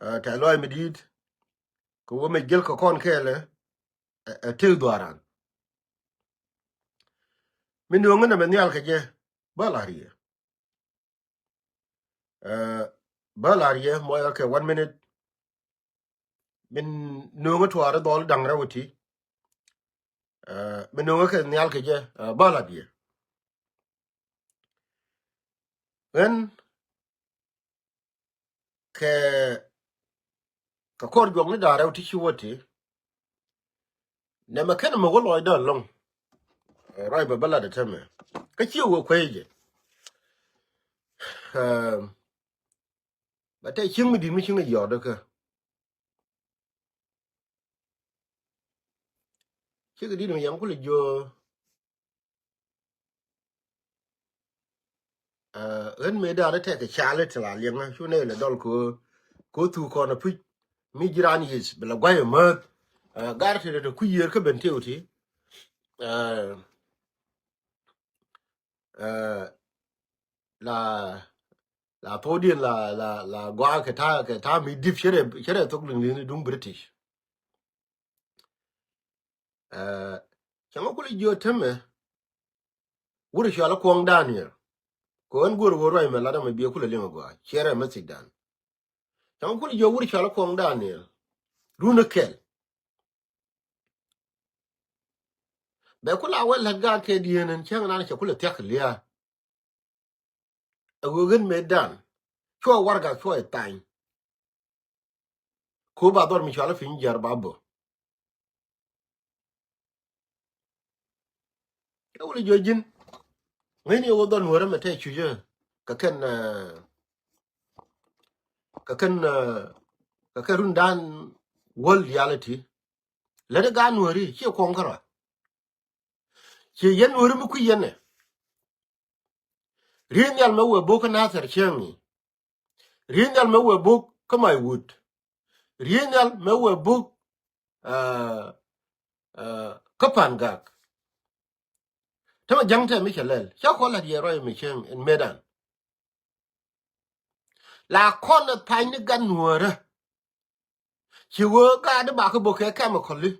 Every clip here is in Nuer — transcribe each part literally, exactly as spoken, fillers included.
Ɛ, tɛ̈th lɔaac mi di̱i̱t kɛ ɣöö mec gel kɛ kɔn kɛɛl ɛ, ɛ, ɛ tëk dhuaaran. Mi nööŋä nɛmɛ nhial kɛ jɛ, bä la̱r yɛ. Ɛ, bä la̱r yɛ, muɔckɛ one minute. Min nööŋä tuaar i̱ dhɔl da̱ŋ rɛw iti. Ɛ, min nööŋä kɛ nhial kɛ jɛ, ɛ, bä la̱r yɛ. Ɣän kɛ, kɛ kɔr juɔkni da̱ŋ rɛw ti ci wä ti. Nɛmɛ /kenɛ mi wä lɔcdä ɛlɔ̱ŋ. Ɛ, ruac bɛ bä lat ɛ täämɛ. Kä ciɛ wä kuecɛ. Ɛ, bɛ tɛ cieŋ mi di̱i̱t mi cieŋ a yɔɔt kä. Ciek di̱t mi yɛn kulɛ jiö. Ɛ, ɣän mëëdan tekɛ cal i̱ ti la liɛŋä cu nɛy lɛ dɔl kɛ ɣöö, kɛ ɣöö thuk kɔn a puc mi ji̱ raan yieth bi la gua̱c ɛ määth. Ɛ, gar ti rɛt ɛ kui̱ yiër kä ben tëë wä ti. Ɛ, ɛ, la, la thokdiɛn la, la, la gɔaa kɛ ta̱a̱, kɛ ta̱a̱ mi dip cärɛ, cärɛ thok liŋ liŋ duŋ British. Ɛ, cäŋ kulɛ jiö täämɛ. Wut cɔal i̱ Kuɔŋ Daniel. Kɛ ɣän guur ɣöö ruac mɛ lat ɛmɛ biɛ kulɛ liŋ a gɔaa. Ciɛrɛ message dan. Cäŋ kulɛ jiö wut cɔal i̱ Kuɔŋ Daniel. Run i̱ kɛl. Bɛ kulɛ a wä la̱t gaat kɛ dieen ɛn cäŋ nan cɛ kulɛ thia̱k lia̱a̱. A ɣöö ɣän mëëdan. Cuɔ warɛgak cuɔ ɛ thany. Ku ba dhɔr mi cɔal i̱ piny jiär ba bä. Ɛ wul jiö ji̱n. Ŋäcni ɛ wä dhɔr nuäärä mɛ tɛ cucä. Kɛ kɛn, ɛ, kɛ kɛn, ɛ, kɛ kɛn rundan wäl diaal iti. Lätdɛ gaat nuääri ciɛ Kuɔŋ kärɔa. Ciɛ yɛn nuääri mi kui̱ yɛn ɛ. Ri̱i̱n nhial mɛ wëë bo̱k kä Nathɛr cieŋni. Ri̱i̱n nhial mɛ wëë bo̱k kä Maiwut. Ri̱i̱n nhial mɛ wëë bo̱k, ɛ, ɛ, kä Pa̱n Gak. Täämɛ ja̱ŋ tɛ mi cɛ lɛl. Cä kɔn la̱t yɛ ruac mi cieŋ in mëëdan. La kɔn ɛ pa̱ny ni gat nuäärä. Ci wee gaat i̱ bakä bo̱k kɛ chemical i̱.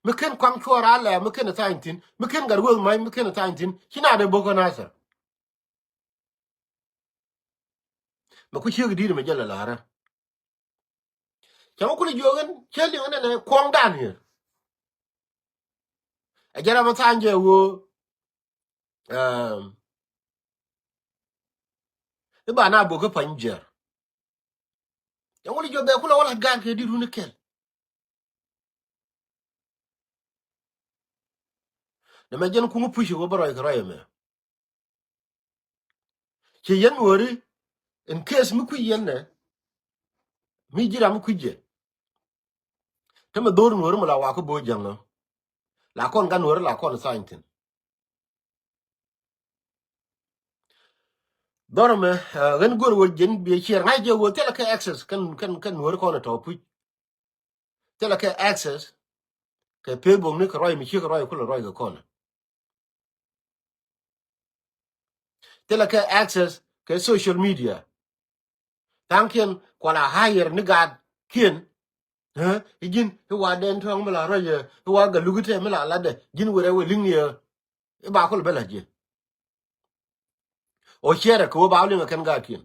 Mi ken kuaŋ cuɔr a lɛ, mi ken ɛ thany thi̱n, mi ken gat wee ma̱c, mi ken ɛ thany thi̱n. Ci na dee bo̱k kä Nathɛr. Mɛ ku ciek di̱i̱t mɛ jɛ lɛ la̱rä. Cɛ mɛ kulɛ jiök ɛn, cä liŋ ɛn ɛn ɛ Kuɔŋ Daniel. Ɛ jɛ ram ɛ thany jɛ wee. Ɛm, i̱ ba na bo̱k kä pa̱ny jiär. Cɛ mɛ kulɛ jiök bɛ kulɛ wä la̱t gaat kɛ di̱t run i̱ kɛl. Nɛ mɛ jɛn kuŋ puc ɛ wä bä ruac kɛ ruac ɛmɛ. Ci yɛn nuääri, in case mi kui̱ yɛn nɛ, mi ji̱ ram mi kui̱ jɛ. Täämɛ dho̱r nuääri mi la wakä bo̱o̱ jäŋä. La kɔn gat nuääri la kɔn thany thi̱n. Dhɔr ɛmɛ, ɛ, ɣän go̱r wä ji̱n biɛ ciɛɛr ŋa̱c jɛ wä thilɛ kɛ access kɛn, kɛn, kɛn nuääri kɔn ɛ tɔ̱ puc. Thilɛ kɛ access kɛ Facebook ni kɛ ruac mi ciek kɛ ruac kulɛ ruac kɛ kɔn. Thilɛ kɛ access kɛ social media. Tha̱a̱ŋkiɛn kuala hire ni gaatkiɛn. Ɛ, i̱ ji̱n i̱ wa dɛn tɔ̱ɔ̱ŋ mi la ruac ɛ, i̱ wa Galuk i̱ tɛ mi la latdɛ ji̱n wërɛ wëë li̱ŋ ni ɛ. I̱ ba kulɛ bä la̱t ji̱. Ɔ ciɛɛrɛ kɛ wä ba wä liŋ ɛ kɛn gaatkiɛn.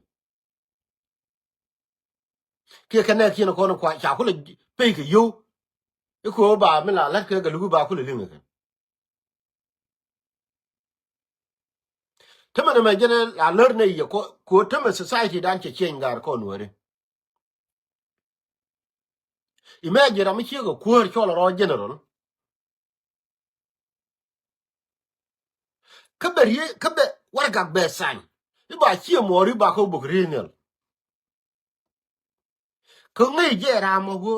Kiɛ kɛ nɛɛkiɛn kɔn kua ca kulɛ pey kɛ yio̱w. I̱ kɛ wä ba mi la la̱t kɛ Galuk i̱ ba kulɛ liŋ ɛ kɛn. Tämɛ nɛmɛ jɛn la lär nɛ yɛ kɔ, kɛ wä tämɛ society dan cɛ cieny gaar kɔn wääri. Imagine ram mi ciek ɛ kuäär cɔl rɔ general. Kä bɛ rie, kä bɛ warɛgak bɛ thany. I̱ ba ciɛ muɔɔri ba kä bok ri̱i̱n nhial. Kä ŋäc jɛ ram mɔ wä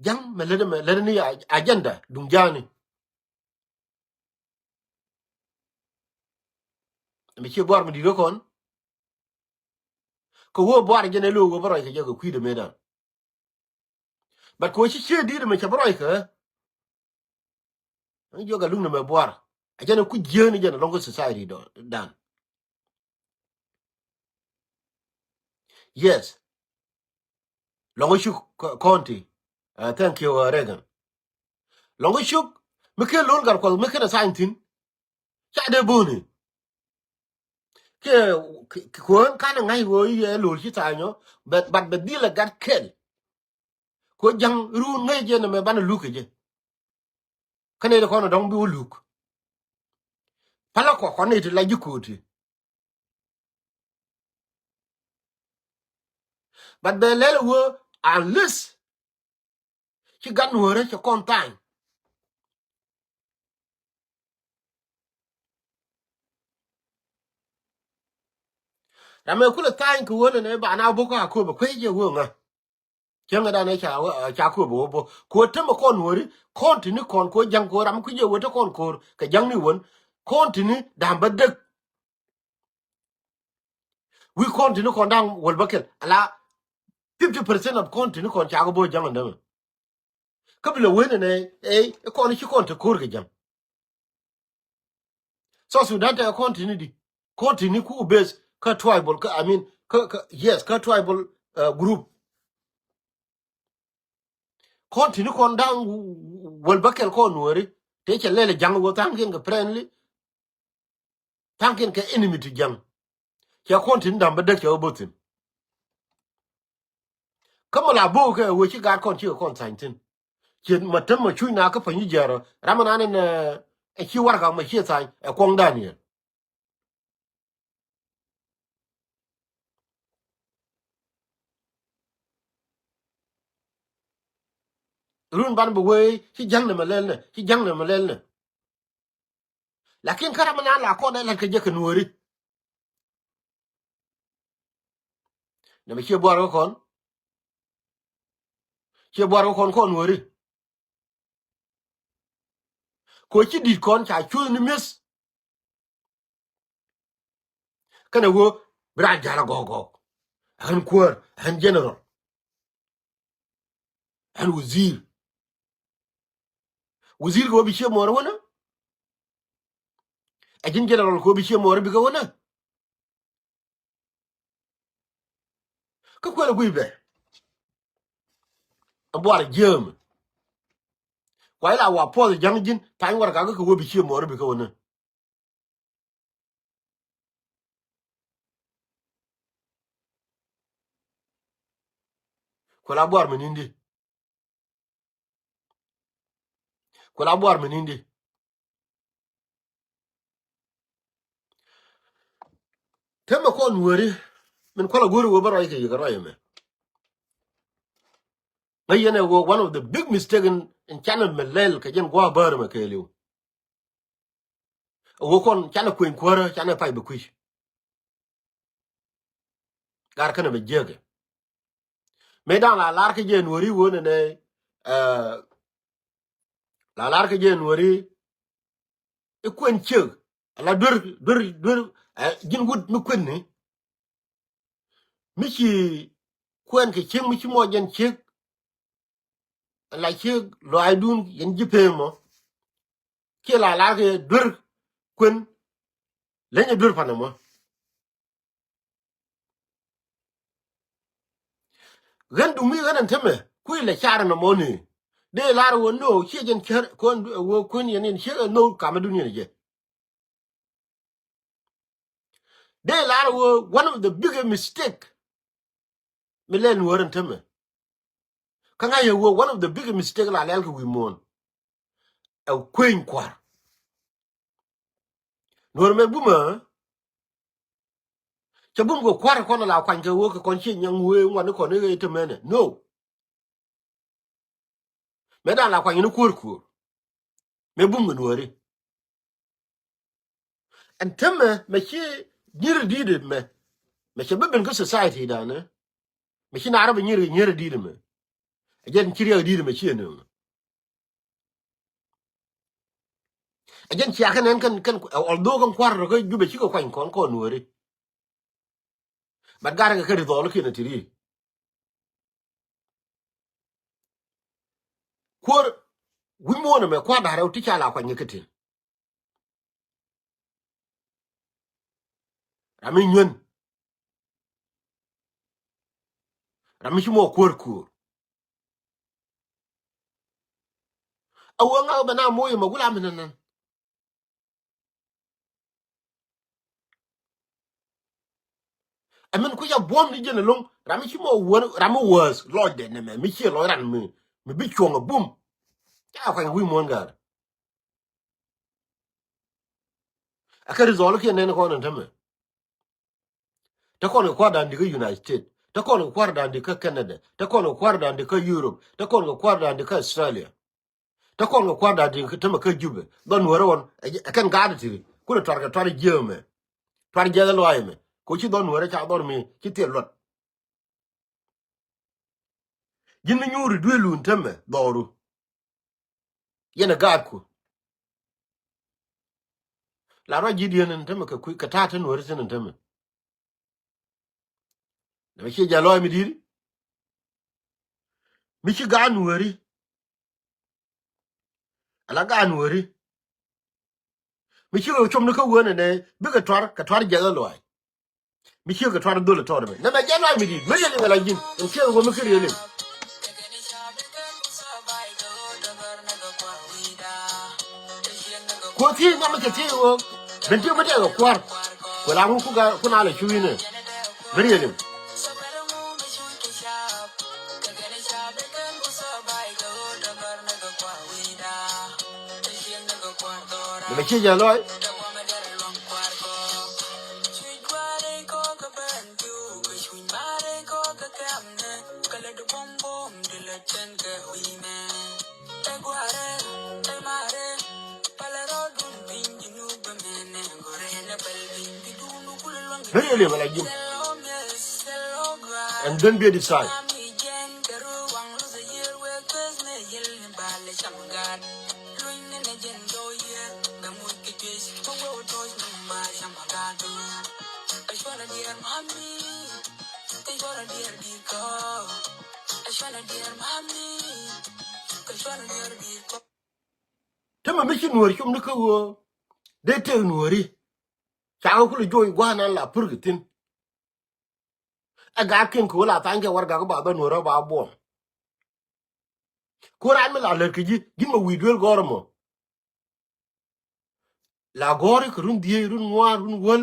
ja̱ŋ mɛ lätdä mɛ lätdä ni a-, agenda duŋ ja̱a̱ni. Mi ciɛ buar mi di̱t kä kɔn. Kɛ wä buar jɛn ɛ lo̱o̱ wä bä ruac kɛ jɛ kɛ kui̱dɛ mëëdan. But kɛ wä ci ciɛ di̱t mɛ cɛ bä ruac kɛ. Ɛn jiɔk a luŋ ni mɛ buar. A jɛn ɛ ku jiääni jɛn ɛ lɔŋ kä society dɔ dan. Yes. Lɔŋ kä Chuuk County. Thank you, Reagan. Lɔŋ kä Chuuk, mi ken Lol Gatkuɔth mi ken a sign thi̱n. Ca dee buni. Kɛ kuäär kan ŋa̱c ɣöö i̱ ɛ Lol ci sign ɔ, but bɛ dhil ɛ gat kɛl. Ku ja̱ŋ run ŋäc jɛ nɛmɛ banɛ luk kɛ jɛ. Kä nɛy ti kɔn ɛ dɔ̱ŋ bi wä luk. Pälä kɔ kɔn nɛy ti la ji̱ ko̱o̱ti. But bɛ lɛl ɛ ɣöö unless ci gat Nuäärä cɛ kɔn tha̱a̱ny. Ram ɛ kulɛ tha̱a̱ny kɛ ɣöö nɛnɛ ba na bo̱k kä Akööbä kuec jɛ ɣöö ŋa. Cäŋɛ danɛ ca wä, ca Akööbä wä bo̱k. Kɛ ɣöö tämɛ kɔn Nuääri, kɔn ti̱ni kɔn kɛ ɣöö ja̱ŋ kɛ ɣöö ram kui̱c jɛ ɣöö te kɔn ko̱r kɛ ja̱ŋni wän. Kɔn ti̱ni da̱a̱m bä dek. Wi̱i̱ kɔn ti̱ni kɔn da̱ŋ wäl bä kɛl. Ala fifty percent of kɔn ti̱ni kɔn ca kɛ bo̱k ja̱ŋ ɛn dämɛ. Kä bi lɛ wen ɛnɛ, ɛ, ɛ kɔn ci kɔn te ko̱r kɛ ja̱ŋ. South Sudan te kɔn ti̱ni di. Kɔn ti̱ni ku base kä tribal, kä, I mean, kä, kä, yes, kä tribal, uh, group. Kɔn ti̱ni kɔn da̱ŋ wäl bä kɛl kɔn Nuääri. Te cɛ lɛl ɛ ja̱ŋ ɣöö tha̱a̱ŋkiɛn kɛ friendly. Tha̱a̱ŋkiɛn kɛ enemy ti ja̱ŋ. Cɛ kɔn ti̱n da̱a̱m bä däk cɛ wä bo̱thi̱n. Kä mɛ la bo̱o̱k kɛ ɣöö ci gaat kɔn cikɛ kɔn tha̱a̱ny thi̱n. Ciɛ mɛ tem mɛ cuc na kä Panyijiar ɔ. Ram ɛnan ɛn ɛ ci warɛgak mɛ ciɛ tha̱a̱ny ɛ Kuɔŋ Daniel. Run ban bɛ wee ci ja̱ŋ nɛmɛ lɛl nɛ, ci ja̱ŋ nɛmɛ lɛl nɛ. Lakin kä ram mi na la kɔn ɛ lat kɛ jɛ kɛ Nuääri. Nɛmɛ ciɛ buar kä kɔn. Ciɛ buar kä kɔn kɔn Nuääri. Kɛ ɣöö ci di̱t kɔn ca cuth ni mi̱eth. Kɛnɛ ɣöö bi raan ja̱l a gɔ̱k gɔ̱k. Ɣän kuäär, ɣän general. Ɣän wazir. Wazir kɛ ɣöö bi cië muɔɔr wänä. Ɛ ji̱n general kɛ ɣöö bi cië muɔɔr bikɛ wänä. Kä kuɛl ɛ guiy bɛ. Ɛ buar jiääm. Kua ila wa puɔth ja̱ŋ ji̱n tha̱a̱ny warɛgak kɛ ɣöö bi cië muɔɔr bikɛ wänä. Kuɛ la buar mi ni̱n di. Kuɛ la buar mi ni̱n di. Temɛ kɔn Nuääri min kual a go̱o̱ri wee bä ruac kɛ yikɛ ruac ɛmɛ. Ŋäc yɛn ɛ wee one of the big mistake in, in canɛ mɛ lɛl kɛ jɛn gua̱a̱ bäär ɛmɛ kɛɛliw. Ɛ wee kɔn canɛ kueny kuäärä canɛ pay bɛ kui̱c. Gar kɛnɛ bɛ jiäkɛ. Mëë da̱ŋ la lar kä jɛ Nuääri wee nɛnɛ, eh, la lar kä jɛ Nuääri i̱ kuɛn ciek. Ala duer, duer, duer, eh, ji̱n wut mi kuɛn ni. Mi ci kuɛn kɛ ciek mi ci mɔ jɛn ciek. Ala ciek lɔaacdun yɛn ji̱ pee mɔ. Kiɛ la lar kɛ duer kuɛn. Leny ɛ duer panɛ mɔ. Ɣän dumi ɣän ɛn temɛ kui̱ lɛ car ɛn ɛmɔ ni. Dee lar ɣöö no ciɛ jɛn cär kɔn ɣöö kuën yɛn in ciek ɛ no kamɛ dun yɛn jɛ. Dee lar ɣöö one of the biggest mistake mi lɛl Nuäär ɛn temɛ. Kä ŋa̱c ɛ ɣöö one of the biggest mistake la lɛl kɛ wi̱i̱ muɔ̱ɔ̱n. Ɛ kuëny kua̱r. Nuäär mɛ bumä. Cɛ bum kɛ kua̱r kɔn la kuany kɛ wee kɛ kɔn ciɛ nyaŋ wee ŋuan ni kɔn i̱ ɣee te mɛnɛ. No. Mɛ dan la kuany ni kuäär kuäär. Mɛ bum kɛ Nuääri. Ɛn temɛ mɛ ci nyir di̱i̱t mɛ. Mɛ cɛ bi ben kä society danɛ. Mɛ ci naarä bɛ nyir nyir di̱i̱t mɛ. Ɛ jɛn ci riɛk di̱i̱t mɛ ci ɛ nööŋ. Ɛ jɛn cia kɛn ɛn kɛn kɛn although kɛn kua̱r rɔ kä Jubɛ cikɛ kuany kɔn kɔn Nuääri. But garɛ kɛ kɛ ri dhɔl kiɛn ɛ ti ri. Kuäär wi̱c muɔ̱ɔ̱n ɛmɛ kua̱r da̱rɛ ti ca la kuany kɛ tin. Ram mi nyuɛn. Ram mi ci mɔ kuäär kuäär. A wä ŋa bɛ na moc ɛmɛ gula mi nɛn nɛn. Ɛmɛn kui̱ ca buɔ̱m ni jɛn ɛlɔ̱ŋ ram mi ci mɔ wä ram mi wäth lɔcdɛ nɛmɛ mi ciɛ lɔc ran mi mi bi cuɔ̱ŋ ɛ bum. Ca kuany wi̱i̱ muɔ̱n ga̱a̱r. Ɛ kɛ result kiɛ nɛn kɔn ɛn tämɛ. Te kɔn kɛ kua̱r da̱a̱n di kä United States. Te kɔn kɛ kua̱r da̱a̱n di kä Canada. Te kɔn kɛ kua̱r da̱a̱n di kä Europe. Te kɔn kɛ kua̱r da̱a̱n di kä Australia. Te kɔn kɛ kua̱r da̱a̱n di tämɛ kä Jubɛ. Dhɔn Nuäärä ɣɔn ɛ kɛn ga̱a̱dɛ tiri. Kulɛ tuar kɛ tuar jiääk mɛ. Tuar jiääk luaac mɛ. Kɛ ci dhɔn Nuäärä ca dhɔr mi ci thil luɔt. Ji̱n mi nyuuri duëël wun tämɛ dhɔru. Yɛn ɛ gaatku. La ruac ji̱ dieen in tämɛ kɛ kui̱ kɛ ta̱a̱ te Nuääri thi̱n in tämɛ. Nɛ mi ciɛ jɛ lɔɔc mi di̱i̱t. Mi ci gaat Nuääri. Ala gaat Nuääri. Mi ci kɛ com ni kä wään ɛnɛ bikɛ tuar kɛ tuar jiɛth ɛ luaac. Mi ciek kɛ tuar dhol ɛ tɔɔt ɛmɛ. Nɛmɛ jɛ luaac mi di̱i̱t. Mi riel iŋɛ la ji̱n. Ɛn ciek ɛ wä mi ki riel iŋ. Kuɔ thiec nhɔm mi cɛ thiec ɛ wä. Ben tiek mi tɛk ɛ kua̱r. Kuɛ la ŋu ku ga ku na lɛ cu inɛ. Mi riel iŋ. Nɛmɛ ciek jɛ luaac. Very early, but I do. And then be a design. Tämɛ mi ci Nuäär com ni kä ɣöö dee tëk Nuääri. Ca ɣä kulɛ joc gua̱a̱th nan la pur kɛ thi̱n. Ɛ gaatkiɛn kɛ ɣöö la tha̱a̱ny kɛ warɛgak ba dhɔr Nuäärä ba buɔ̱m. Ku raan mi la lät kɛ ji̱ ji̱n mɛ wi̱i̱ duel gɔ̱rä mɔ. La gɔ̱ri kɛ run dhieec, run ŋuan, run wäl.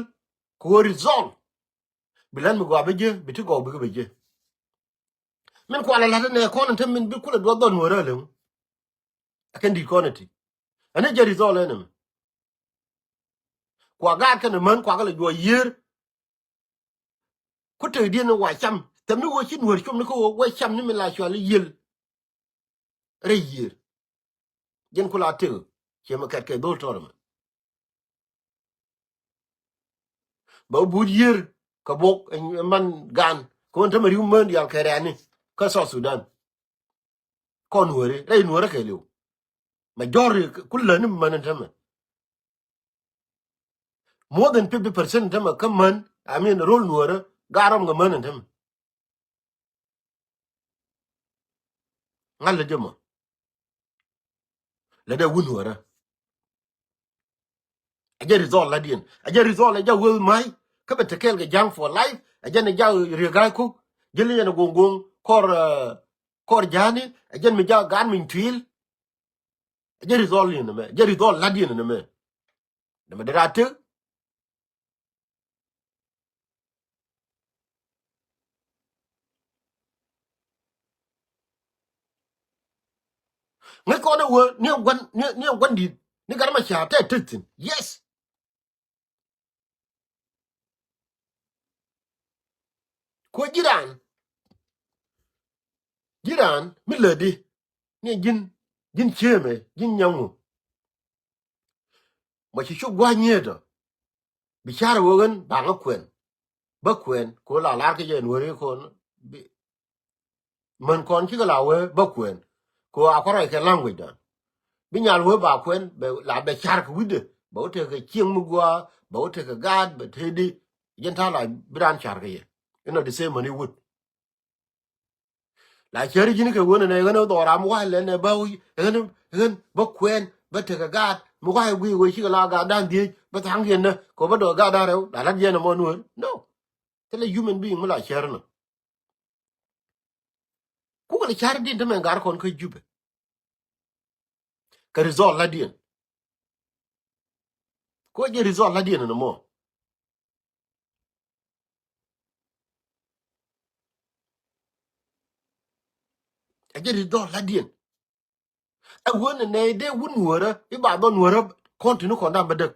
Kɛ ɣöö result. Bi lät mi gɔaa bɛ jiɛ, bi ti gɔw bikɛ bɛ jiɛ. Min kua la la̱t ɛnɛ kɔn ɛn te min bi kulɛ duɔth dhɔr Nuäärä ɛlɛŋ. Ɛ kɛn di̱t kɔn ɛ ti. Ɛn ɛ jɛ result ɛn ɛmɛ. Kua gaat kɛn ɛ män kua kɛ lɛ juɔc yiër. Ku tëkdiɛn ni wa cam thɛm ni wä ci Nuäär com ni kä wä wä cam ni mi la cual i̱ yiël. Rɛy yiër. Jɛn ku la tëk ciɛ mi kɛt kɛ dhol tɔr mɛ. Bɛ wä but yiër kɛ bok ɛ man gan kɛ wä ni tämɛ ri̱w män diaal kɛ rɛɛni kä South Sudan. Kɔn Nuääri rɛy Nuäärä kɛɛliw. Majority ku lätni män in tämɛ. More than fifty percent in tämɛ kä män, I mean, rol Nuäärä gaat rɔm kɛ män in tämɛ. Ŋa̱l lät jɛ mɔ. Lät dee wun Nuäärä. A jɛ result la diɛn. A jɛ result la jɛ wee ma̱y. Kä bɛ te kɛɛl kɛ ja̱ŋ for life. A jɛ ni ja̱ riek ga̱a̱c kuk. Jɛ li yɛn a go̱ŋ go̱ŋ kɔr, uh, kɔr ja̱a̱ni. A jɛ mi ja̱ gaat mi tuil. A jɛ result yɛn nɛ mɛ. A jɛ result la diɛn nɛ mɛ. Nɛ mɛ dee raa tek. Ŋäc kɔn ɛ wee ni ɛ gua̱n, ni, ni ɛ gua̱n di̱t ni gat ma ca tɛ tek thi̱n. Yes. Kuɔ ji̱ raan. Ji̱ raan mi lätdi ni ji̱n, ji̱n ciëëmɛ, ji̱n nyaŋu. Mɔ ci cuk gua̱a̱c nyieetɔ. Bi ca̱r ɣöö ɣän baŋä kuɛn. Bä kuɛn kɛ ɣöö la lar kä jɛ Nuääri kɔn. Bi, män kɔn cikɛ la wee bä kuɛn. Kɛ ɣöö a kɔn rɔy kɛ language dan. Bi nyal wee ba kuɛn bɛ la bɛ ca̱r kɛ wi̱cdɛ. Bɛ wä tekɛ cieŋ mi gua̱a̱, bɛ wä tekɛ gaat, bɛ tëëdi. Jɛn ta̱a̱ la bi raan ca̱r kɛ yɛ. Inɔ the same män i̱ wut. La cäri ji̱n kɛ wen ɛnɛ ɣän ɛ dhɔra mi wa̱a̱ lɛn ɛ bä wi̱c ɣän ɣän bä kuɛn bä tekɛ gaat mi wa̱a̱ ɛ guic ɣöö cikɛ la gaat da̱a̱n dhieec bä tha̱a̱ŋ yɛn nä kɛ ɣöö bä dɔɔk gaat da̱a̱n rɛw la la̱t yɛn ɛmɔ nueer. No. Thilɛ human being mi la cär nɔ. Car din te mɛ gar kɔn kä Jubɛ. Kɛ result la diɛn. Ko jɛ result la diɛn ni mɔ. A jɛ result la diɛn. Ɛ wun ni nɛ dee wun wurä i̱ ba dhɔn wurä kɔn ti ni kɔn dam bä däk.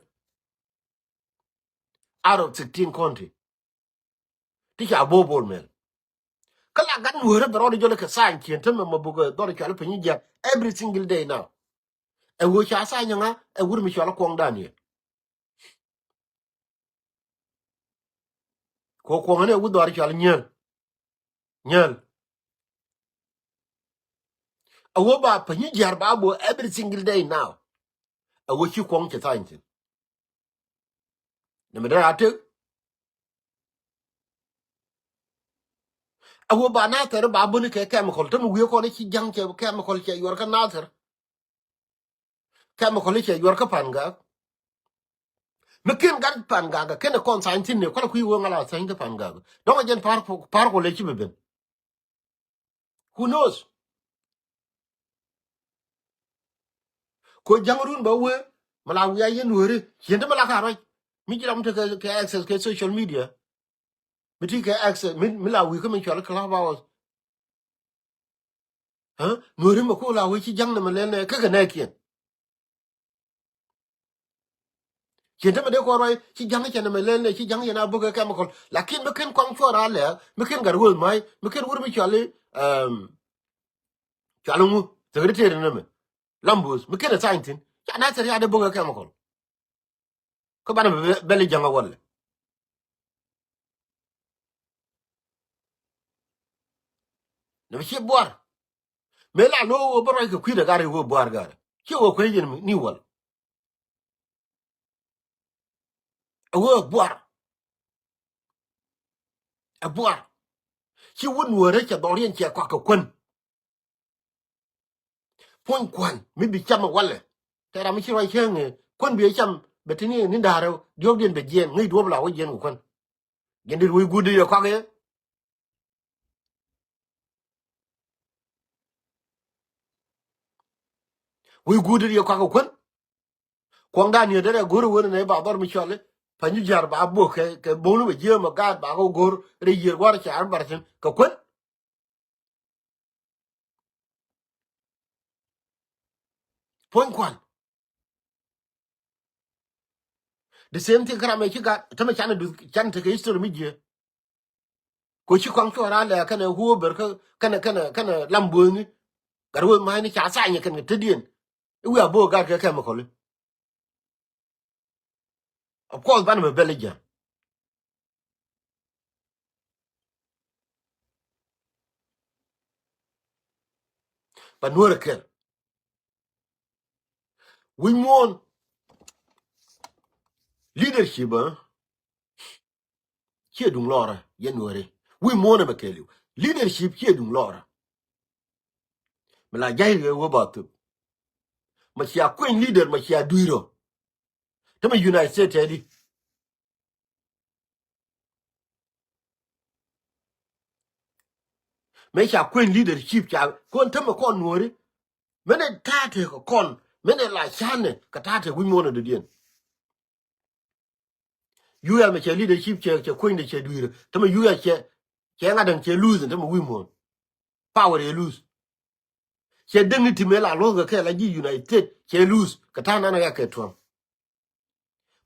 Out of sixteen county. Ti ca bo̱o̱ Bol Mel. Kä la gat nuɔ̱ɔ̱rä bɛ rɔɔdɛ jɔlɛ kɛ tha̱a̱ny ciën tämɛ mɛ bukɛ dhɔr cɔal piny jiak every single day now. Ɛ ɣöö ca tha̱a̱ny ŋa ɛ wur mi cɔal kuɔŋ Daniel. Kɛ kuɔŋ ni ɛ wur dhɔr cɔal nyäl. Nyäl. Ɛ ɣöö ba piny jiak ba bo̱o̱ every single day now. Ɛ ɣöö ci kuɔŋ cɛ tha̱a̱ny thi̱n. Nɛ mi dee a tek. A wä ba Nathɛr ba buni kɛ chemical. Te mi wi̱i̱ kɔn i̱ ci ja̱ŋ cɛ chemical cɛ yuɔr kä Nathɛr. Chemical i̱ cɛ yuɔr kä Pangak. Mi ken gat Pangak kɛn ɛ kɔn tha̱a̱ny thi̱n ni kualɛ kui̱ wee ŋa̱l a tha̱a̱ny kä Pangak. Dɔ̱ŋ a jɛn pa̱a̱r, pa̱a̱r kuɔlɛ ci bi ben. Who knows? Ko ja̱ŋ run bä wee mi la wi̱i̱ a yɛn wääri. Ciɛn te mi la ka ruac mi ji̱ ram te kɛ, kɛ access kɛ social media. Mi ti kɛ access mi, mi la wi̱i̱ kä mi cɔal Clubhouse. Nuääri mɛ ko la wee ci ja̱ŋ nɛ mɛ lɛl nɛ kä kɛ nɛɛkiɛn. Cien te mɛ dee kɔn ruac ci ja̱ŋ cɛ nɛ mɛ lɛl nɛ ci ja̱ŋ cɛ na bäkɛ chemical. Lakin mi ken kɔŋ cuɔr a lɛɛk mi ken gat wee ma̱a̱c mi ken wur mi cɔal i̱, um, cɔal iŋu secretary nɛ mɛ. Lambos mi ken ɛ tha̱a̱ny thi̱n ca na thɛr ya̱ dee bäkɛ chemical. Kä banɛ bɛ, bɛ, bɛl i̱ ja̱ŋ a walɛ. Nɛ bi ci buar. Mëë la lo̱o̱ wä bä ruac kɛ kui̱dɛ gar i̱ wä buar gar. Ci wä kuec yɛn ni wal. Ɛ wä buar. Ɛ buar. Ci wä nuɔ̱ɔ̱rä cɛ dhɔriɛn cɛ kɔak kɛ kuän. Puɔ̱ny kua̱n mi bi cam ɛ walɛ. Tɛ ram mi ci ruac cäŋ ɛ kuän bi ɛ cam bɛ tini ni da̱rɛ diɔ̱ɔ̱kdiɛn bɛ jiɛn ŋäc duɔ̱ɔ̱p la wä jiɛn kɛ kuän. Jiɛn dit wec guut dit yɛ kɔak ɛ. Wec guut dit yɛ kɔak ɛ kuän. Kuɔŋ Daniel derɛ go̱r wen nɛ ba dhɔr mi cɔli. Panyi jiar ba bok kɛ, kɛ boni bɛ jiɛ mɛ gaat ba kɛ go̱r rɛ yier guar ca ar bartin kɛ kuän. Puɔ̱ny kuan. The same thing kä ram ɛ ci gat tämɛ can du can tekɛ history mi jiɛ. Ko ci kɔŋ cuɔ ran lɛ kɛnɛ huo ber kä kɛnɛ kɛnɛ kɛnɛ lam bo̱o̱ni. Gat wee ma̱a̱ni ca thany kɛn kɛ tetdiɛn. I̱ wi̱i̱ a bo̱o̱ gat kɛ chemical. Of course banɛ mɛ bɛl i̱ ji̱. Ba nuɔ̱ɔ̱rɛ kɛl. Wi̱c muɔ̱ɔ̱n leadership, eh? Ciɛ duŋ lɔrä yɛn weri. Wi̱i̱ muɔ̱ɔ̱n ɛmɛ kɛɛliw. Leadership ciɛ duŋ lɔrä. Mi la ja̱c riɛ wee ba thop. Ma cia kueny leader ma cia dui̱rɔ. Te mi United States tɛɛdi. Mëë ca kueny leadership ca kɔn tämɛ kɔn nuɔ̱ɔ̱ri. Mënɛ ta̱a̱ tekɛ kɔn mënɛ la canɛ kɛ ta̱a̱ tekɛ wi̱c muɔ̱ɔ̱n ɛ dɔ̱diɛn. U S mɛ cɛ leadership cɛ, cɛ kuenydɛ cɛ dui̱rä tämɛ U S cɛ, cɛ ŋa̱t da̱ŋ cɛ lose tämɛ wi̱i̱ muɔ̱ɔ̱n. Power yɛ lose. Cɛ dignity mëë la luɔ̱thkɛ kɛ la ji̱ United States cɛ lose kɛ ta̱a̱ nanɛ kɛ Trump.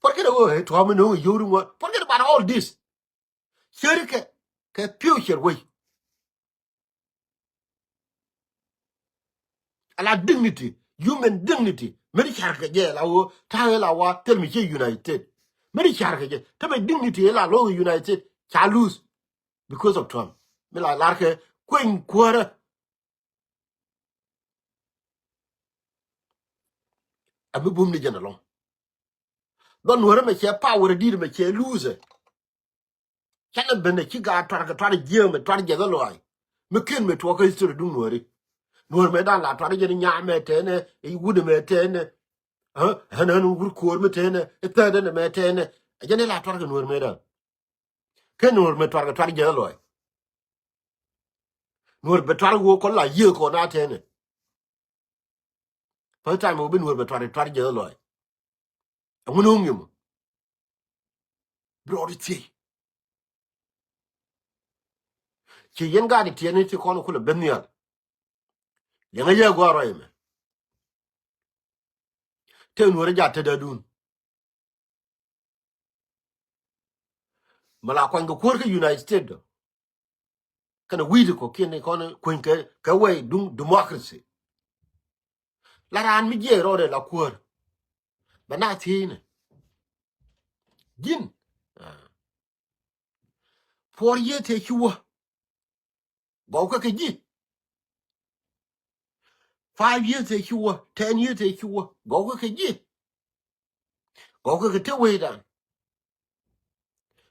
Forget about Trump in ŋuɔ̱t. Forget about all this. Ceri kɛ kɛ future wec. Ala dignity, human dignity. Meri car kɛ jɛ la wä ta̱a̱ la wa thil mi ci United States. Meri car kɛ jɛ tämɛ dignity la luɔ̱th United States ca lose because of Trump. Mi la lar kɛ kueny kuäärä. A mi bum ni jɛn alɔŋ. Dhɔn nuɔ̱rä mɛ cɛ power di̱t mɛ cɛ lose. Canɛ ben ɛ ci gaat tuar kɛ tuar jiääm ɛ tuar jiɛth ɛ lɔaac. Mi ken mɛ tuɔɔk kä history duŋ nuɔ̱ri. Nuɔ̱r mɛ dan la tuar jɛn nyaam mɛ tɛnɛ, i̱ wut mɛ tɛnɛ. Ɣän ɣän wut kuɔɔr mɛ tɛnɛ, i̱ thädɛn mɛ tɛnɛ. Ɛ jɛn i̱ la tuar kɛ nuɔ̱r mɛ dan. Ken nuɔ̱r mɛ tuar kɛ tuar jiɛth ɛ lɔaac. Nuɔr bɛ tuar woo kɔn la yiëë kɔn a tɛnɛ. First time woo bi nuɔr bɛ tuar, tuar jɛ lɔy. Ɛŋu ni ŋi̱m. Bi rɔɔd thiec. Ci yɛn gaat tiɛɛni ti kɔn kulɛ ben nhial. Liɛŋä yɛ gua̱a̱r rɔy mɛ. Tëë nuɔ̱ɔ̱rä jat tetdädun. Mɛ la kuany kɛ kuäär kä United States dɔ. Kɛnɛ wi̱i̱di kɔ kiɛn kɔn kueny kɛ, kɛ wɛy duŋ democracy. La raan mi jiɛc rɔɔdɛ la kuäär. Bɛ na thiecnɛ. Ji̱n. Ah. Four years tëë ci wä. Gɔw kä kɛ ji̱. Five years tëë ci wä, ten years tëë ci wä. Gɔw kä kɛ ji̱. Gɔw kä kɛ te wecdan.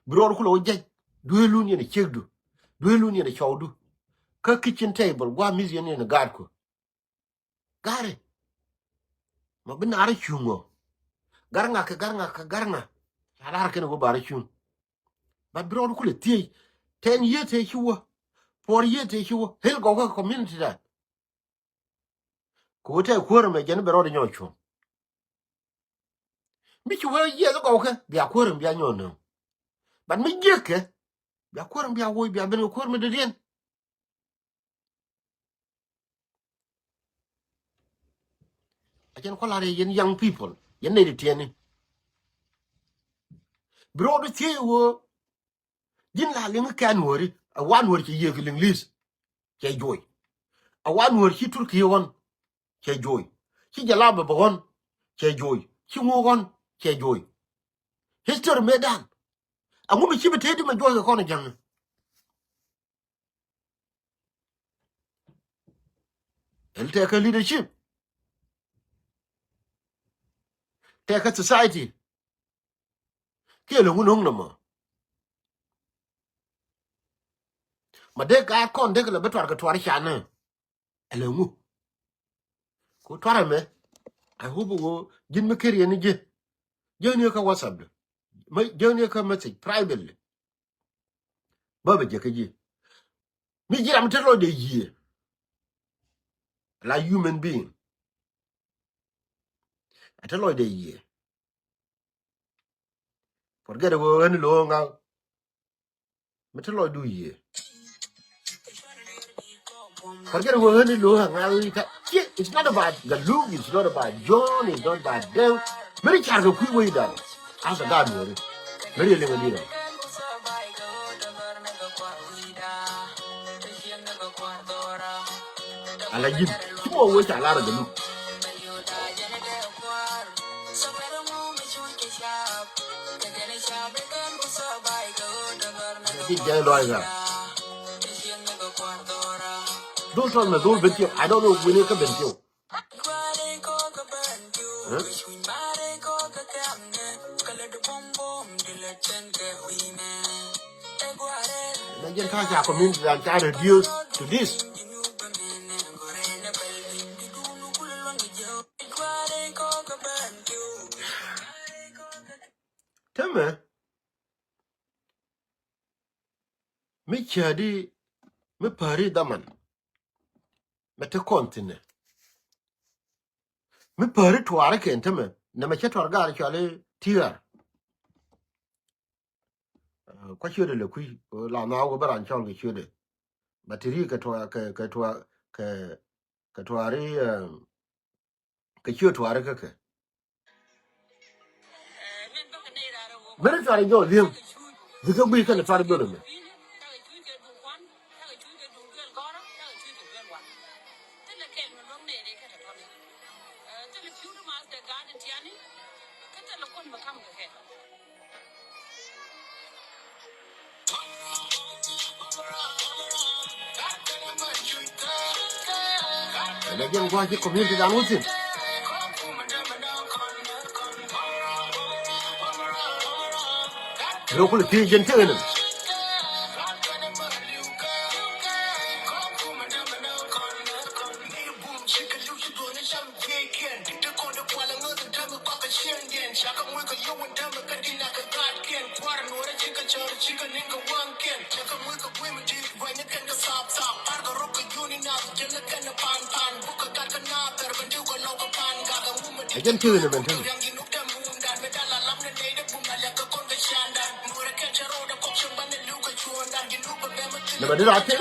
Bi rɔɔd kulɛ wä jɛc. Duelun yɛn ɛ ciekdu. Duelun yɛn ɛ cɔwdu. Kä kitchen table, gua̱a̱ mi̱th yɛn yɛn ɛ gaatku. Gari. Ma bi naar cuŋ ɔ. Gar ŋa kɛ gar ŋa kɛ gar ŋa. Ca lar kɛn wä bar cuŋ. But bi rɔɔd kulɛ thiec. Ten years tëë ci wä. Four years tëë ci wä. Hil gɔw kä community dan. Kɛ wä tɛk kuäär mɛ jɛn bɛ rɔɔd nyɔk cuɔ̱ŋ. Mi ci wee yieth gɔw kɛ bia kuäär mɛ bia nyɔk nööŋ. But mi jiäk kɛ bia kuäär mɛ bia woc bia ben kɛ kuäär mɛ dee diɛn. A jɛn kua̱r lar yɛ yɛn young people, yɛn nɛy ti tiɛni. Bi rɔɔd thiec wä. Ji̱n la liŋ kɛ nuɔ̱ɔ̱ri, a wa nuɔ̱ɔ̱ri ci yiëë kɛ liŋ li̱th. Cɛ juɔy. A wa nuɔ̱ɔ̱ri ci Turki ɣɔn. Cɛ juɔy. Ci jalaba bɛ ɣɔn. Cɛ juɔy. Ci ŋuuk ɣɔn. Cɛ juɔy. History mëëdan. Aŋu mi ci bi tëëdi mɛ juɔy kɛ kɔn ja̱ŋ. Ɛn tɛkɛ leadership. Tɛkɛ society. Kiɛ lɛ ŋun ŋuŋ nɔmɔ. Ma dee gaat kɔn dee kɛ lɛ bi tuar kɛ tuar canɛ. Ɛlɛ ŋu. Ku tuar ɛmɛ. I hope woo ji̱n mi keriɛ ni ji̱. Ji̱ ni kä WhatsApp dɛ. Ji̱ ni kä message privately. Bä bɛ jɛ kä ji̱. Mi ji̱ ram te lɔcdɛ yiëë. La human being. A te lɔcdɛ yiëë. Forget wee ɣän lo̱o̱ ŋa̱l. Mi te lɔcdu yiëë. Forget wee ɣän lo̱o̱ ŋa̱l ika. It's not about Galuk, it's not about John, it's not about them. Meri car kɛ kui̱ wecdan. As a God weri. Meri liŋ a liŋ. Ala ji̱n ci mɔ wee ca lar a Galuk. Ji̱n jɛ lɔc ŋa. Dhol tɔt mɛ dhol ben tiɛw. I don't know wini kä ben tiɛw. Huh? Na jɛn ta̱a̱ ca community dan ca reduce to this. Tämɛ mi cäädi mi päri dhaman. Mɛ te kɔn thi̱n ɛ. Mi päri tuaari kɛn tämɛ nɛmɛ cä tuaar gaar cɔali ti̱i̱r. Kua̱ ciötdɛ lɛ kui̱ la nhɔaak wä bä raan cɔl kɛ ciötdɛ. Bɛ ti ri kɛ tuaar kɛ, kɛ tuaar kɛ, kɛ tuaari, kɛ ciöt tuaari kä kɛ. Mɛni tuaari jɔɔk li̱eŋ. Bikɛ guiy kɛnɛ tuaari bölä mɛ. Ɛn a jɛn gua̱a̱c ci community dan wä thi̱n. Röö kulɛ thiec jɛn tekɛ ni. Ɛ jɛn pi̱w inɛ mɛn tɛn. Nɛ mɛ di raa pi̱w.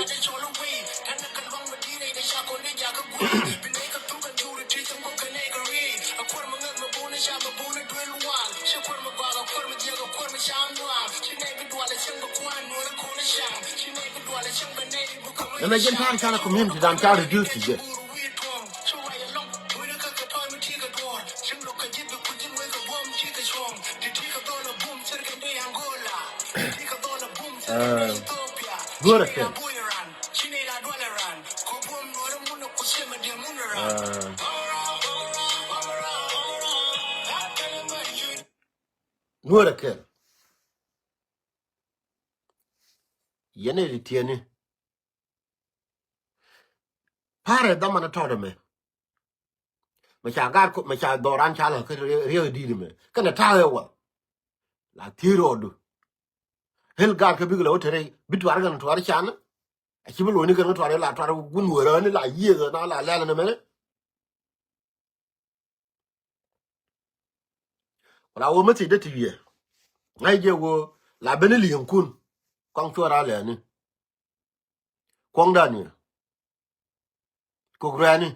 Nɛ mɛ jɛn ta̱a̱n canɛ community dan ca reduce ti jɛ. Nuɔrɛ kɛl. Nuɔrɛ kɛl. Yɛn ɛ ti tiɛni. Parɛ dhaman tɔt ɛmɛ. Mɛ ca gaat mɛ ca dhɔran ca lɛ kä riek di̱t ɛmɛ kɛnɛ ta̱a̱ ɛ wal. La thiec rɔɔdu. Hel gaat kä bik lɛ wä te rɛy bi tuar kɛn tuar can. A ci bi lo̱cni kɛn kä tuar la tuar wun wärä ni la yiëth na la lɛl ni mɛni. Wala wä message dee ti wiɛ. Ŋa̱c jɛ wä la ben ni li̱eŋkun. Kɔŋ cuɔr a lɛni. Kuɔŋ Daniel. Kok ruɛni.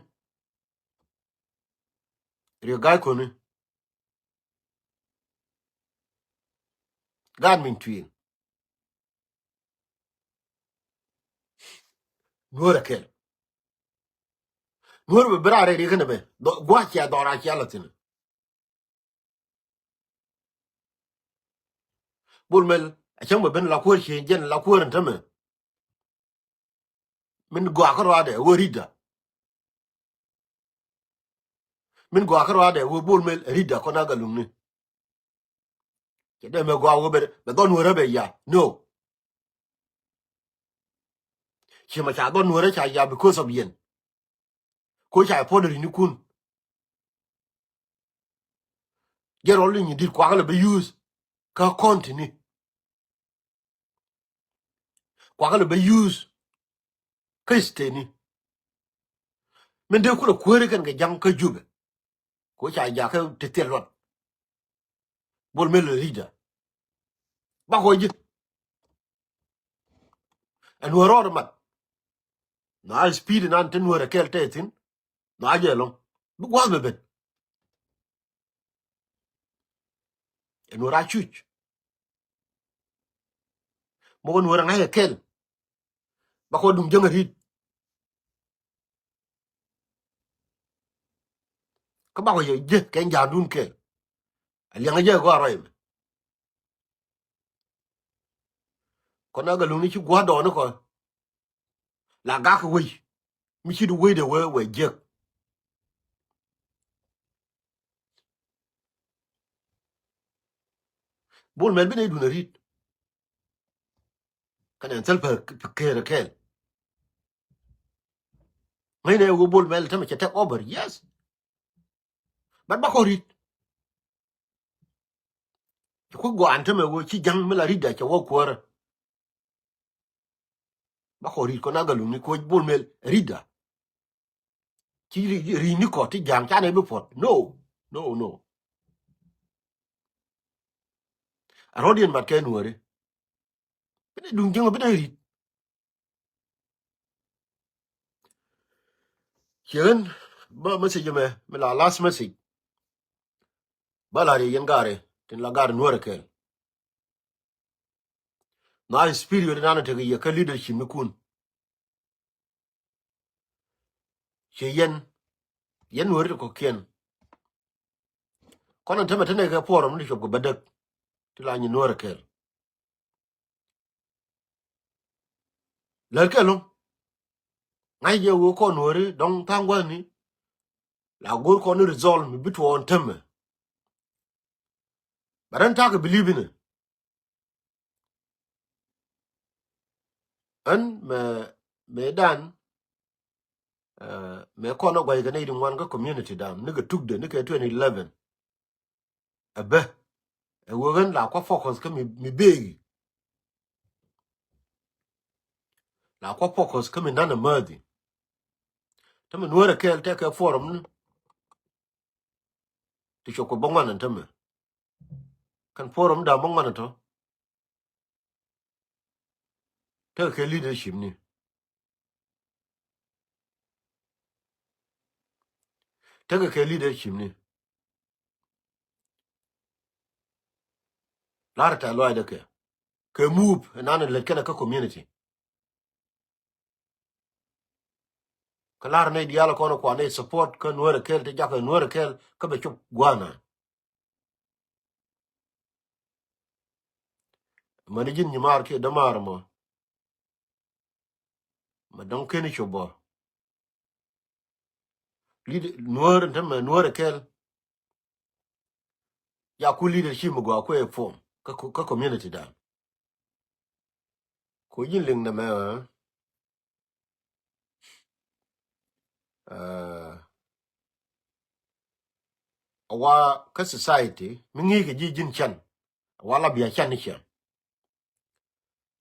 Riek ga̱a̱c koni. Gaat min tui̱n. Nuɔ̱ɔ̱rɛ kɛl. Nuɔ̱ɔ̱rɛ bɛ ben a rɛy riek kɛnɛ bɛ gua̱c cia dhɔra cia lɔ thi̱n. Bol Mel a cäŋ bɛ ben la kuäär cie jɛn la kuäär in tämɛ. Min gɔaa kä ruaadɛ wä ri̱tda. Min gɔaa kä ruaadɛ wä Bol Mel ri̱tda kɔn a Gat Luŋni. Cɛ dee mɛ gɔaa wä bɛ dhɔn wä rä bɛ ya no. Ci ma ca dhɔn nuɔ̱rä ca ya because of yɛn. Ko ca puɔ̱n ri̱nikun. Jɛ rɔl ni nyi dit kuakä lɛ bɛ use kä kɔn tini. Kuakä lɛ bɛ use kä steni. Min dee kulɛ kuääri kɛn kɛ ja̱ŋ kä Jubɛ. Ko ca jakä ti thil luɔt. Bol Mel ri̱tda. Bakɔ ji̱. Ɛn wä rɔɔd mat. Na speed nan tin wä rɛ kɛl tɛ thin. Na jɛ lɔŋ. Bi gua̱a̱th bɛ ben. Ɛn wä ra cuc. Mɔk ɛn wä rɛ ŋa̱c kɛ kɛl. Bakɔ duŋ jäŋ ri̱t. Kä bakɔ yɛ ji̱ kɛ ja̱a̱ndun kɛl. A liɛŋ a jɛ gɔaa rɔy mɛ. Kɔn a Gat Luŋni ci gua̱a̱th dɔɔni kɔ. La gak wei mi ci du wei de wee wee jiäk. Bol Mel bi nɛy dun a ri̱t. Kɛnɛ Salva Kiir kɛɛl. Ŋäcnɛ wee Bol Mel tämɛ cɛ take over, yes. But bakɔ ri̱t. Ci kui̱ gɔaa ɛn tämɛ wee ci ja̱ŋ mi la ri̱tda cɛ wä kuäärä. Bakɔ ri̱t kɔn a Gat Luŋni koc Bol Mel ri̱tda. Ci ri̱tni kɔ ti ja̱ŋ canɛ bi puɔt. No, no, no. A rɔ̱diɛn mat kɛ nuääri. Bi nɛ duŋ jiäŋ bi nɛ ri̱t. Ciɛ ɣän bä message mɛ mi la last message. Bä la ri yɛn gaari tin la gaari nuɔrɛ kɛl. Na spirit nan tekɛ yɛ kä leadership ni kun. Ciɛ yɛn yɛn nuɔri ti kɔkiɛn. Kɔn in tämɛ tɛnɛ kɛ puɔrɔ mi ti cop kɛ bädäk ti la nyi nuɔrɛ kɛl. Lät kɛ lo̱ŋ. Ŋa̱c jɛ wee kɔn weri dɔ̱ŋ tha̱a̱ŋ gua̱thni. La go̱o̱r kɔn ni result mi bi tuɔɔn tämɛ. Bɛ rɛn ta̱a̱ kɛ believe inɛ. Ɛn mɛ mɛ dan mɛ kɔn a gua̱c kɛ nɛy di ŋuan kä community dan ni kɛ tukdɛ ni kɛ twenty eleven. Ɛ bä ɛ wee ɣän la kua focus kä mi mi beegi. La kua focus kä mi nanɛ mäthi. Te mi nuɔrɛ kɛɛl tɛkɛ forum ni. I̱ cop kɛ bä ŋuan ɛn tämɛ. Kɛn forum da̱a̱ bä ŋuan ɛn tɔ. Tekɛ kɛ leadership ni. Tekɛ kɛ leadership ni. La̱rä tɛ̈th lɔaacdä kɛ, kɛ move ɛ nan lät kɛnɛ kä community. Kä la̱rä nɛy diaal kɔn kuan nɛy support kä Nuäär ɛ kɛl, ti jakä Nuäär ɛ kɛl kä bɛ cop gua̱a̱na. Mäni ji̱n nyimaar kiɛ dämaar mɔ, mɛ dɔ̱ŋ keni cop bä. Lead-, Nuäär ɛn tämɛ, Nuäär ɛ kɛl. Ya ku leadership mi gɔaa kuɛ form kä, kä community dan. Ko ji̱n liŋ nɛmɛ, ɛ, a wa kä society mi ŋi̱i̱kɛ ji̱ ji̱n can, a wa la bia can ni ciaŋ.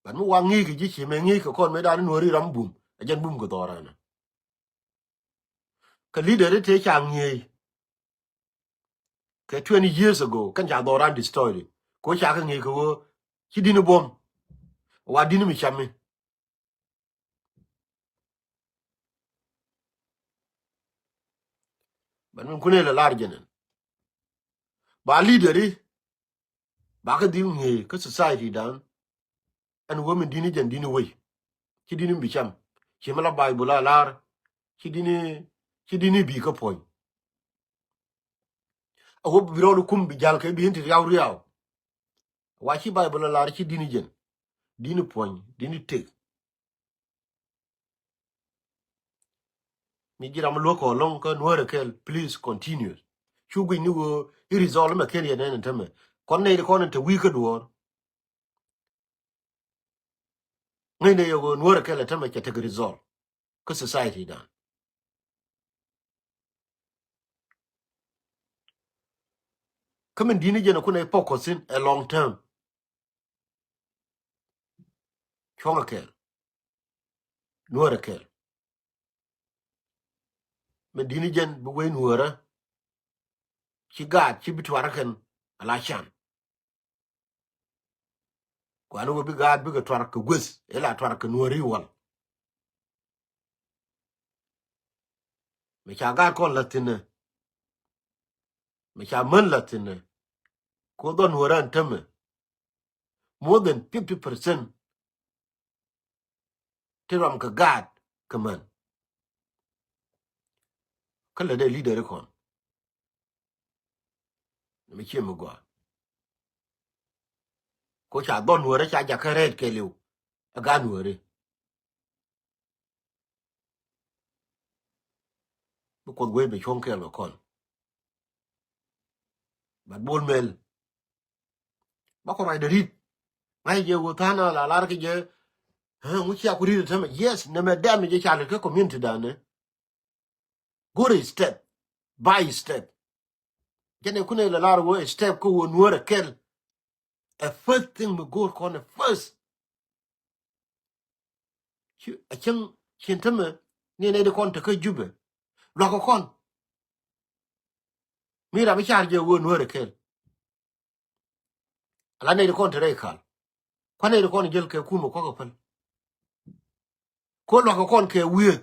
But mi wa ŋi̱i̱kɛ ji̱ ci mɛ ŋi̱i̱kɛ kɔn mëë dan ni Nuääri ram bum, a jɛn bum kɛ dhɔran. Kä leader tëë ca ŋi̱eec kɛ twenty years ago, kɛn ca dhɔran destroy. Ko ca kɛ ŋi̱eec kɛ ɣöö ci dini buɔ̱m, wa dini mi cami. But min kunɛ lɛ lar jɛnɛn, ba leader i̱ ba kä dhil ŋi̱eec kä society dan. Ɛn ɣöö min dini jɛn dini wei, ci dini bi cam. Ci mi la Bible a lar, ci dini, ci dini bi kä puɔ̱ny. A ɣöö bi rɔɔd kum bi jal kɛ bi in ti riaw riaw. Wa ci Bible a lar ci dini jɛn, dini puɔ̱ny, dini tek. Mi ji̱ ram luäk kɔ lɔ̱ŋ kä Nuäär ɛ kɛl, please continue. Cu guic ni ɣöö i̱ result mɛ ken yɛ nɛn ɛn tämɛ. Kɔn nɛy ti kɔn ɛn te wi̱i̱ kä duɔ̱ɔ̱r. Ŋäcnɛ yɛ ɣöö Nuäär ɛ kɛl ɛ tämɛ cɛ tek result kä society dan. Kä min di̱t ni jɛn ɛ kunɛ focus in ɛ long term. Cuɔ̱ŋ ɛ kɛl. Nuäär ɛ kɛl. Min di̱t ni jɛn bi wee Nuäärä ci gaat ci bi tuarä kɛn a la can. Kuan wä bi gaat bikɛ tuar kɛ gueth ila tuar kɛ Nuääri wal. Mi ca gaat kɔn la thinɛ, mi ca män la thinɛ, ko dhɔn Nuäärä ɛn tämɛ. More than fifty percent ti ram kɛ gaat kɛ män. Kä lɛ dee leader kɔn mi cie mi gɔaa. Ko ca dhɔn Nuäärä ca jakä rɛɛt kɛɛliw ɛ gaat Nuääri. Bi Kuoth wee bi cuɔ̱ŋ kɛɛl kɛ kɔn. But Bol Mel ba kɔ ruacdɛ ri̱t. Ŋa̱c jɛ wä tha̱a̱n a la lar kɛ jɛ. Ŋu cia ku ri̱t ɛ tämɛ. Yes, nɛmɛ damage jɛ ca lät kä community danɛ. Go̱rɛ step by step. Jɛn ɛ kunɛ la lar wä step kä wä Nuäär ɛ kɛl. Ɛ first thing mi go̱o̱r kɔn ɛ first. Ci a cäŋ cin tämɛ ni nɛy di kɔn te kä Jubɛ. Luakä kɔn. Mi ram i̱ car jɛ wä Nuäär ɛ kɛl. Ala nɛy di kɔn te rɛy kal. Kuan nɛy di kɔn jäl kɛ kumɛ kuakä päl. Ko luakä kɔn kɛ wiee.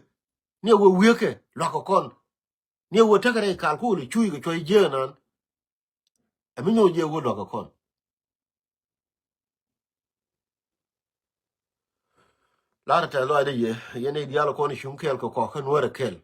Ni wä wiee kɛ luakä kɔn. Ni wä tekɛ rɛy kal ko wä lɛ cuuc kɛ cuɔy jiee nan. Ɛ mi nyuɔ jiee wä luakä kɔn. Lar tɛth lɔaacdä yɛ, yɛn nɛy diaal kɔn cuŋ kɛɛl kɛ kɔk kä Nuäär ɛ kɛl.